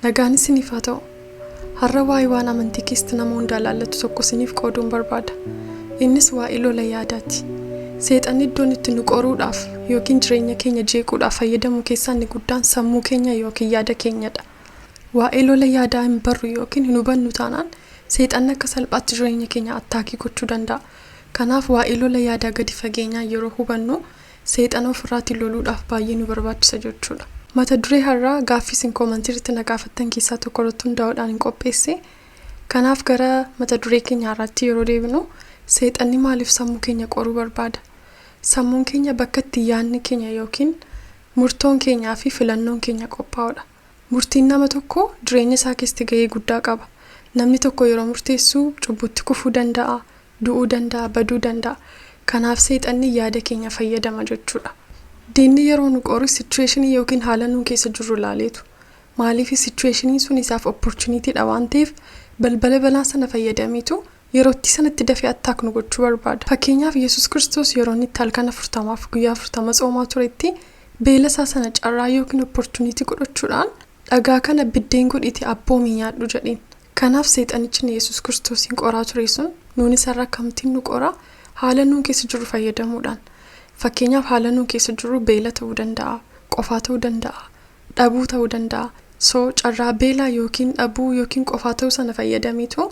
Nagaan isiniif haa ta'u. Har'a waa'ee waan amantii keessatti nama hundaa ilaallatu tokko isiniif qooduun barbaada. Innis waa'ee lola yaadaati. Seexanni iddoon itti nu qoruudhaaf yookiin jireenya keenya jeequudhaaf fayyadamu keessaa inni guddaan sammuu keenya yookiin yaada keenyadha. Waa'ee lola yaadaa hin barru yookiin hin hubannu taanaan seexanni akka salphaatti jireenya keenya attack gochuu danda'a. Kanaaf waa'ee lola yaadaa gadi fageenyaan yeroo hubannu seexana ofirraatiin loluudhaaf baay'ee nu barbaachisa jechuudha. Mata duree har'aa gaaffii isin commentiirratti na gaafattan keessaa tokko irratti hundaa'uudhaan hin qopheesse. Kanaaf gara mata duree keenya har'aatti yeroo deebinu, seexanni maaliif sammuu keenya qoruu barbaada? Sammuun keenya bakka itti yaadni keenya yookiin murtoon keenyaa fi filannoon keenya qophaa'udha. Murtiin nama tokko jireenya isaa keessatti gahee guddaa qaba. Namni tokko yeroo murteessu cubbutti kufuu danda'a, du'uu danda'a, baduu danda'a. Kanaaf seexanni yaada keenya fayyadama jechuudha. Diinni yeroo nu qoru situationii yookiin haala nuun keessa jirru ilaaleetu. Maaliif? Situationiin sun isaaf opportunitydha waan ta'eef, balbala balaa sana fayyadameetu yerootti sanatti dafee attack nu gochuu barbaada. Fakkeenyaaf, Yesus Kiristoos yeroo inni itti halkan 40f guyyaa 40 tsoomaa turetti, beela isaa sana carraa yookiin opportunity godhachuudhaan, "Dhagaa kana biddeen godhiitii abboomii nyaadhu," jedheen. Kanaaf seexanichi Yesus Kiristoosiin qoraa ture sun nuun isarra akkamittiin nu qoraa? Haala nuun keessa jirru fayyadamuudhaan. Fakkeenyaaf, haala nuun keessa jirru beela ta'uu danda'a, qofaa ta'uu danda'a, dhabuu ta'uu danda'a. So carraa beelaa yookiin dhabuu yookiin qofaa ta'uu sana fayyadameetu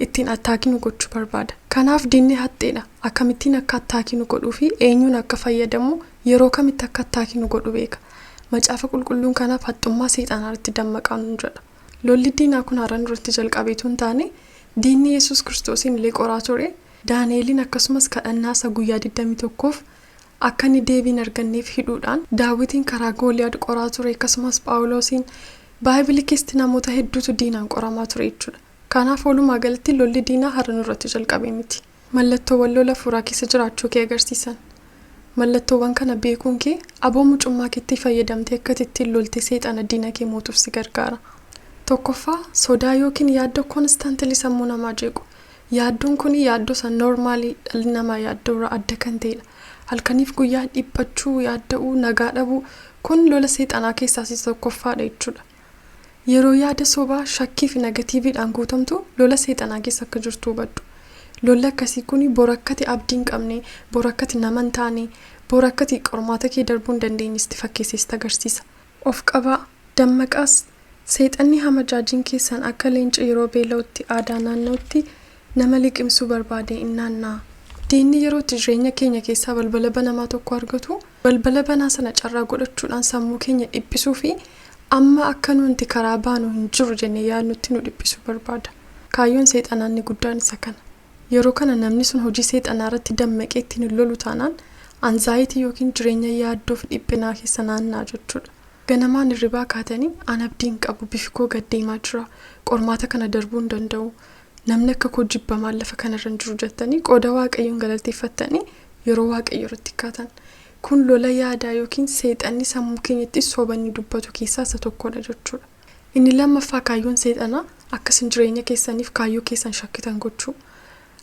ittiin attack nu gochuu barbaada. Kanaaf diinni haxxeedha. Akkamittiin akka attack nu godhuu fi eenyuun akka fayyadamu, yeroo kamitti akka attack nu godhu beeka. Macaafa Qulqulluun kanaaf haxxummaa seexanaa irratti dammaqaa nu jedha. Lolli diinaa kun har'a nurratti jalqabeetu hin taane, diinni Yesus Kiristoosiin illee qoraa ture. Daani'eliin akkasumas kadhannaa isa guyyaa 21f akka inni deebiin arganneef hidhuudhaan, Daawitiin karaa Gooliyaad qoraa ture, akkasumas Phaawulosiin. Baaybilii keessatti namoota hedduutu diinaan qoramaa ture jechuudha. Kanaaf walumaa galatti lolli diinaa har'a nurratti jalqabe miti. Mallattoowwan lola hafuuraa keessa jiraachuu kee agarsiisan. Mallattoowwan kana beekuun kee aboo mucummaa keetti fayyadamtee akka ittiin lolte seexana diina kee mootuuf si gargaara. Tokkoffaa, sodaa yookiin yaaddoo constantly sammuu namaa jeequ. Yaaddoon kun yaaddoo san normalii dhalli namaa yaaddoo irraa adda kan ta'edha. Halkaniif guyyaa dhiphachuu, yaadda'uu, nagaa dhabuu, kun lola seexanaa keessaa isa tokkoffaadha jechuudha. Yeroo yaada sobaa, shakkii fi negativeiidhaan guutamtu, lola seexanaa keessa akka jirtu hubadhu. Lolli akkasii kun bor akkati abdii hin qabne, bor akkati nama hin taane, bor akkati qormaata kee darbuu hin dandeenye sitti fakkeessee sitti agarsiisa. Of qabaa, dammaqaas. Seexanni hamajaajiin keessan akka leenca yeroo beela'utti aadaa naanna'utti nama liqimsuu barbaade in naanna'a. Diinni yeroo itti jireenya keenya keessaa balbala banamaa tokko argatu, balbala banaa sana carraa godhachuudhaan sammuu keenya dhiphisuu fi amma akka nuti karaa baanu hin jiru jennee yaadnutti nu dhiphisuu barbaada. Kaayyoon seexanaa inni guddaan isa kana. Yeroo kana namni sun hojii seexanaa irratti dammaqee ittiin hin lolu taanaan, anxiety yookiin jireenya yaaddoo fi dhiphinaa keessa naanna'a jechuudha. Ganamaan hirribaa kaatanii, "An abdii hin qabu, bifi koo gad deemaa jira, qormaata kana darbuu hin danda'u, namni akka koo jibbamaan lafa kanarra hin jiru," jettanii qooda Waaqayyoon galateeffattanii yeroo Waaqayyo irratti kaatan. Kun lola yaadaa yookiin seexanni sammuu keenyatti sobanni dubbatu keessaa isa tokkodha jechuudha. Inni lammaffaa, kaayyoon seexanaa akkasin jireenya keessaniif kaayyoo keessan shakkitan gochuu.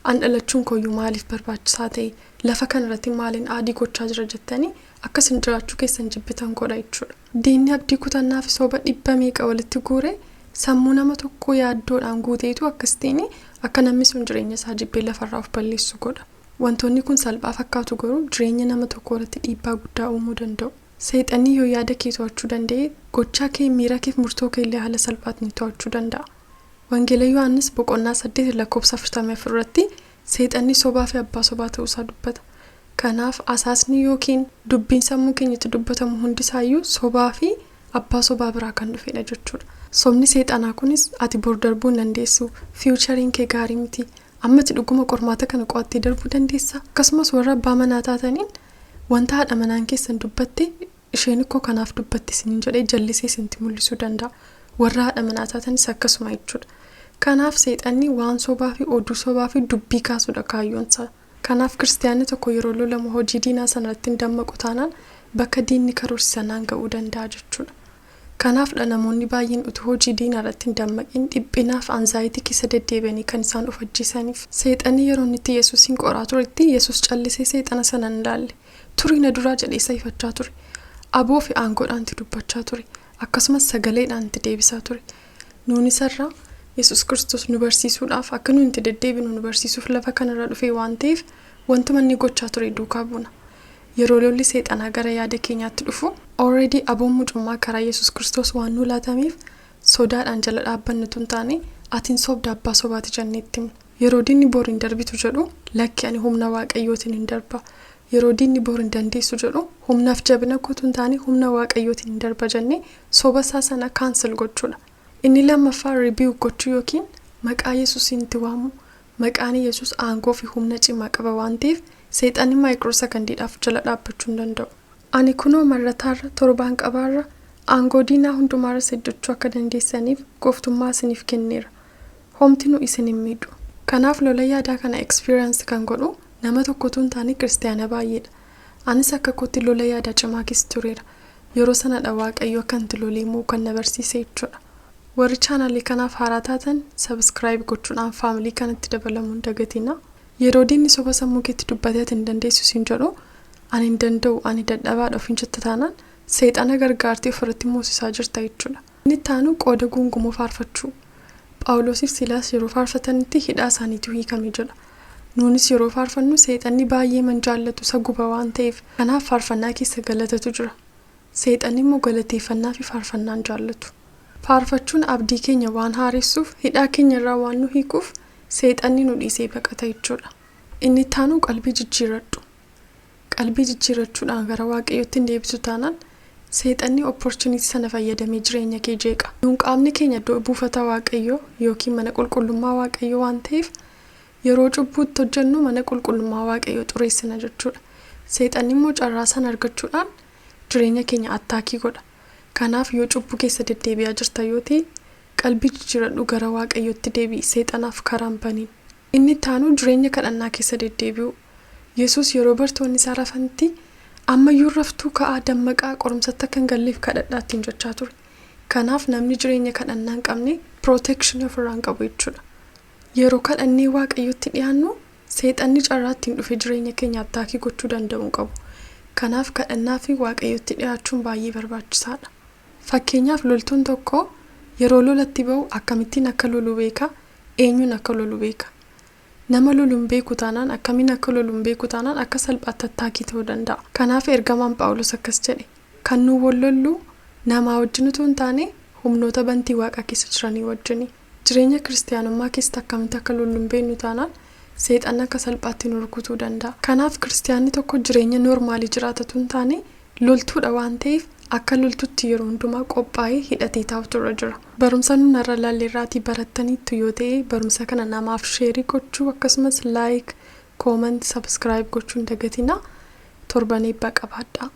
"An dhalachuun kooyyuu maaliif barbaachisaa ta'e? Lafa kanarratti maaliin aadii gochaa jira?" jettanii akkasin jiraachuu keessan jibbitan godha jechuudha. Diinni abdii kutannaa fi soba dhibba meeqa walitti guure sammuu nama tokkoo yaaddoodhaan guuteetu akkasitiin akka namni sun jireenya isaa jibbee lafarraa of balleessu godha. Wantoonni kun salphaa fakkaatu, garuu jireenya nama tokkoo irratti dhiibbaa guddaa uumuu danda'u. Seexanni yoo yaada kee to'achuu danda'e, gochaa kee, miira kee fi murtoo kee illee haala salphaatiin to'achuu danda'a. Wangeela Yohaannis boqonnaa 8 lakkoofsa 44 irratti seexanni sobaa fi abbaa sobaa ta'uusaa dubbata. Kanaaf asaasni yookiin dubbiin sammuu keenyatti dubbatamu hundisaayyuu sobaa fi abbaa sobaa biraa kan dhufedha jechuudha. Sobni seexanaa kunis, "Ati bor darbuu hin dandeessu, futureiin kee gaarii miti, ammati dhuguma qormaata kana qo'attee darbuu dandeessa?" Akkasumas warra abbaa manaa taataniin, wanta haadha manaan keessan dubbatte, "Isheen ikkoo kanaaf dubbatti," isiniin jedhee jallisee isinitti mul'isuu danda'a. Warra haadha manaa taatanis akkasuma jechuudha. Kanaaf seexanni waan sobaa fi oduu sobaa fi dubbii kaasuudha kaayyoonsaa. Kanaaf kiristiyaanni tokko yeroo lolamu hojii diinaa sanarratti hin dammaqu taanaan, bakka diinni karoorsisanaan ga'uu danda'a jechuudha. Kanaafdha namoonni baay'een utuu hojii diinaa irratti hin dammaqin dhiphinaaf anxiety keessa deddeebi'anii kan isaan of ajjeesaniif. Seexanni yeroo inni itti Yesuusiin qoraa turetti, Yesuus callisee seexana sana hin ilaalle. "Turii na duraa," jedhee isa ifachaa ture. Aboo fi aangoodhaan itti dubbachaa ture. Akkasumas sagaleedhaan itti deebisaa ture. Nuun isarraa Yesus Kiristoos nu barsiisuudhaaf, akka nuyi itti deddeebinu nu barsiisuuf lafa kanarra dhufee waan ta'eef, wantuma inni gochaa ture duukaa buuna. Yeroo lolli seexanaa gara yaada keenyaatti dhufu, already aboon mucummaa karaa Yesus Kiristoos waan nu laatameef, sodaadhaan jala dhaabbannu hin taane, "Atiin sobda, abbaa sobaati" jennee itti himna. Yeroo diinni "Bor hin darbitu" jedhu, "Lakki, ani humna Waaqayyootiin hin darba." Yeroo diinni "Bor hin dandeessu" jedhu, "Humnaaf jabina kootu hin taane, humna Waaqayyootiin hin darba" jennee soba isaa sana cancel gochuudha. Inni lammaffaa rebuke gochuu yookiin maqaa Yesuusiin itti waamu. Maqaan Yesuus aangoo fi humna cimaa qaba waan ta'eef, seexanni micro secondiidhaaf jala dhaabbachuu hin danda'u. "Ani kunoo marrataarra, torbaan qabaarra, aangoo diinaa hundumaarra seddachuu akka dandeessaniif gooftummaa isiniif kenneera. Homtinuu isin hin miidhu." Kanaaf lola yaadaa kana experience kan godhu nama tokkotu hin taane, kiristaana baay'eedha. Anis akka kootti lola yaadaa cimaa keessa tureera. Yeroo sanadha Waaqayyo akka itti lolee immoo kan na barsiise jechuudha. Warri chaanalii kanaaf haaraa taatan subscribe gochuudhaan family kanatti dabalamuu hin dagatina. Yeroo diinni soba sammuu keetti dubbatee "Ati hin dandeessu" siin jedhu, "Ani hin danda'u, ani dadhabaadha" ofiin jetta taanaan, seexana gargaartee ofirratti moosisaa jirta jechuudha. Inni itti aanu qooda guungumuu faarfachuu. Phaawulosiif Silaas yeroo faarfatanitti hidhaa isaaniitu hiikame jedha. Nuunis yeroo faarfannu seexanni baay'ee man jaallatu, isa guba waan ta'eef, kanaaf faarfannaa keessa galatatu jira. Seexanni immoo galateeffannaa fi faarfannaan jaallatu. Faarfachuun abdii keenya waan haaressuuf, hidhaa keenya irraa waan nu hiikuuf, seexanni nu dhiisee baqata jechuudha. Inni itti aanu qalbii jijjiirradhu. Qalbii jijjiirrachuudhaan gara Waaqayyootti hin deebisu taanaan, seexanni opportunity sana fayyadamee jireenya kee jeeqa. Nuun qaamni keenya iddoo buufata Waaqayyoo yookiin mana qulqullummaa Waaqayyoo waan ta'eef, yeroo cubbuutti hojjennu mana qulqullummaa Waaqayyoo xureessina jechuudha. Seexanni immoo carraa sana argachuudhaan jireenya keenya attack godha. Kanaaf yoo cubbuu keessa deddeebi'aa jirta yoo ta'e, qalbii jijjiiradhu, gara Waaqayyootti deebi'i, seexanaaf karaa hin baniin. Inni itti aanu jireenya kadhannaa keessa deddeebi'u. Yesus yeroo bartoonni isaa rafanitti, "Ammayyuu raftuu? Ka'aa, dammaqaa, qorumsatti akka hin galleef kadhadhaa" ittiin jechaa ture. Kanaaf namni jireenya kadhannaa hin qabne protection ofirraa hin qabu jechuudha. Yeroo kadhannee Waaqayyotti dhiyaannu, seexanni carraa ittiin dhufe jireenya keenya attack gochuu danda'u hin qabu. Kanaaf kadhannaa fi Waaqayyotti dhiyaachuun baay'ee barbaachisaadha. Fakkeenyaaf, loltuun tokko yeroo lolatti ba'u akkamittiin akka lolu beeka, eenyuun akka lolu beeka. Nama lolu hin beeku taanaan, akkamiin akka lolu hin beeku taanaan, akka salphaatti attack ta'uu danda'a. Kanaaf ergamaan Phaawulos akkas jedhe: "Kan nu wal lollu namaa wajjin utuu hin taane, humnoota bantii waaqaa keessa jiranii wajjini." Jireenya kiristaanummaa keessatti akkamitti akka lollu hin beeknu taanaan, seexanni akka salphaatti nu rukutuu danda'a. Kanaaf kiristaanni tokko jireenya normal jiraatatu hin taane, loltuudha waan ta'eef, akka loltutti yeroo hundumaa qophaa'ee hidhatee taa'utu irra jira. Barumsa nun har'a ilaalleerraatii barattaniittu yoo ta'e, barumsa kana namaaf share gochuu, akkasumas like, comment, subscribe gochuu hin dagatinaa. Torban eebbaa qabaadhaa.